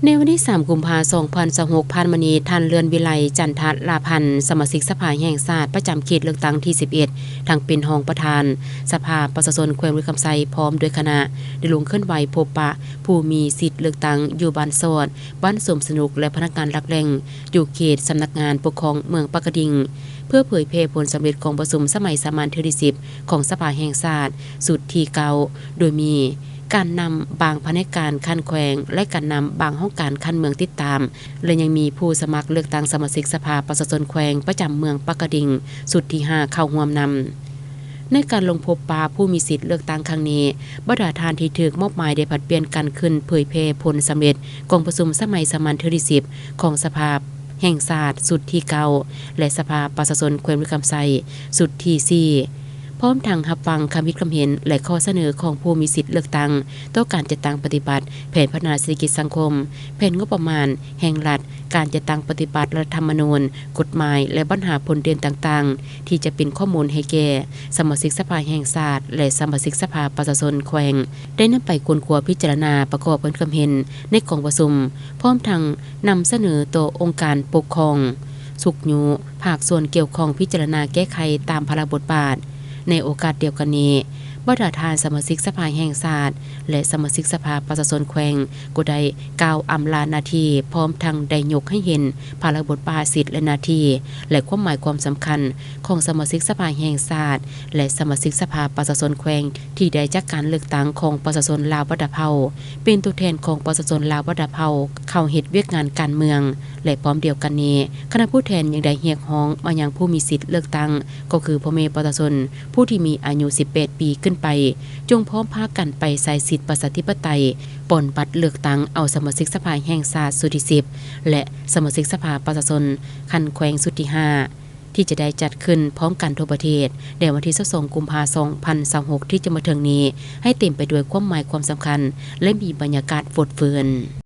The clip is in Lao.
ໃນວັນທີສາມ ກຸມພາ ສອງພັນຊາວຫົກ ຜ່ານມານີ້, ທ່ານ ເລື່ອນວິໄລ ຈັນທະລາພັນ ສະມາຊິກສະພາແຫ່ງຊາດ ປະຈຳເຂດເລືອກຕັ້ງທີສິບເອັດ, ທັງເປັນຮອງປະທານສະພາປະຊາຊົນແຂວງບໍລິຄຳໄຊ ພ້ອມດ້ວຍຄະນະ ໄດ້ລົງເຄື່ອນໄຫວພົບປະຜູ້ມີສິດເລືອກຕັ້ງຢູ່ບ້ານຊອດ, ບ້ານສົມສະໜຸກ ແລະ ພະນັກງານຫຼັກແຫຼ່ງ ຢູ່ເຂດສຳນັກງານປົກຄອງເມືອງປາກກະດິງ ເພື່ອເຜີຍແຜ່ຜົນສຳເລັດກອງປະຊຸມສະໄໝສາມັນເທື່ອທີສິບ ຂອງສະພາແຫ່ງຊາດຊຸດທີເກົ້າ ໂດຍມີການນຳບາງພະແນກການຂັ້ນແຂວງ ແລະ ການນຳບາງຫ້ອງການຂັ້ນເມືອງຕິດຕາມ ແລະ ຍັງມີຜູ້ສະໝັກເລືອກຕັ້ງສະມາຊິກສະພາປະຊາຊົນແຂວງປະຈຳເມືອງປາກກະດິງຊຸດທີຫ້າ ເຂົ້າຮ່ວມນຳ. ໃນການລົງພົບປະຜູ້ມີສິດເລືອກຕັ້ງຄັ້ງນີ້, ບັນດາທ່ານທີ່ຖືກມອບໝາຍໄດ້ຜັດປ່ຽນກັນຂຶ້ນເຜີຍແຜ່ຜົນສຳເລັດກອງປະຊຸມສະໄໝສາມັນເທື່ອທີສິບ ຂອງສະພາແຫ່ງຊາດຊຸດທີເກົ້າ ແລະ ສະພາປະຊາຊົນແຂວງບໍລິຄຳໄຊຊຸດທີສີ່ ພ້ອມທັງຮັບຟັງຄຳຄິດຄຳເຫັນ ແລະ ຂໍ້ສະເໜີຂອງຜູ້ມີສິດເລືອກຕັ້ງຕໍ່ການຈັດຕັ້ງປະຕິບັດແຜນພັດທະນາເສດຖະກິດສັງຄົມ, ແຜນງົບປະມານແຫ່ງລັດ, ການຈັດຕັ້ງປະຕິບັດລັດຖະທຳມະນູນ, ກົດໝາຍ ແລະ ບັນຫາພົ້ນເດັ່ນຕ່າງໆ ທີ່ຈະເປັນຂໍ້ມູນໃຫ້ແກ່ສະມາຊິກສະພາແຫ່ງຊາດ ແລະ ສະມາຊິກສະພາປະຊາຊົນແຂວງ ໄດ້ນຳໄປຄົ້ນຄວ້າພິຈາລະນາປະກອບເປັນຄຳເຫັນໃນກອງປະຊຸມ, ພ້ອມທັງນຳສະເໜີຕໍ່ອົງການປົກຄອງ, ຊຸກຍູ້ພາກສ່ວນກ່ຽວຂ້ອງພິຈາລະນາແກ້ໄຂຕາມພາລະບົດບາດ. ໃນໂອກາດດຽວກັນນີ້, ບັນດາທ່ານສະມາຊິກສະພາແຫ່ງຊາດ ແລະ ສະມາຊິກສະພາປະຊາຊົນແຂວງ ກໍໄດ້ກ່າວອຳລາໜ້າທີ່ ພ້ອມທັງໄດ້ຍົກໃຫ້ເຫັນພາລະບົດບາດ, ສິດ ແລະ ໜ້າທີ່ ແລະ ຄວາມໝາຍຄວາມສຳຄັນຂອງສະມາຊິກສະພາແຫ່ງຊາດ ແລະ ສະມາຊິກສະພາປະຊາຊົນແຂວງ ທີ່ໄດ້ຈາກການເລືອກຕັ້ງຂອງປະຊາຊົນລາວບັດດາເຜົ່າ, ເປັນຕົວແທນຂອງປະຊາຊົນລາວບັດດາເຜົ່າເຂົ້າເຮັດວຽກງານການເມືອງ ແລະ ພ້ອມດຽວກັນນີ້, ຄະນະຜູ້ແທນຍັງໄດ້ຮຽກຮ້ອງມາຍັງຜູ້ມີສິດເລືອກຕັ້ງ ກໍຄືພໍ່ແມ່ປະຊາຊົນຜູ້ທີ່ມີອາຍຸສິບແປດປີຂຶ້ນໄປ, ຈົ່ງພ້ອມພາກັນໄປໃຊ້ສິດປະຊາທິປະໄຕ, ປ່ອນບັດເລືອກຕັ້ງເອົາສະມາຊິກສະພາແຫ່ງຊາດຊຸດທີສິບ ແລະ ສະມາຊິກສະພາປະຊາຊົນຂັ້ນແຂວງຊຸດທີຫ້າ ທີ່ຈະໄດ້ຈັດຂຶ້ນພ້ອມກັນທົ່ວປະເທດ ໃນວັນທີຊາວສອງ ກຸມພາ ສອງພັນຊາວຫົກ ທີ່ຈະມາເຖິງນີ້ ໃຫ້ເຕັມໄປດ້ວຍຄວາມໝາຍຄວາມສຳຄັນ ແລະ ມີບັນຍາກາດຟົດຟື້ນ.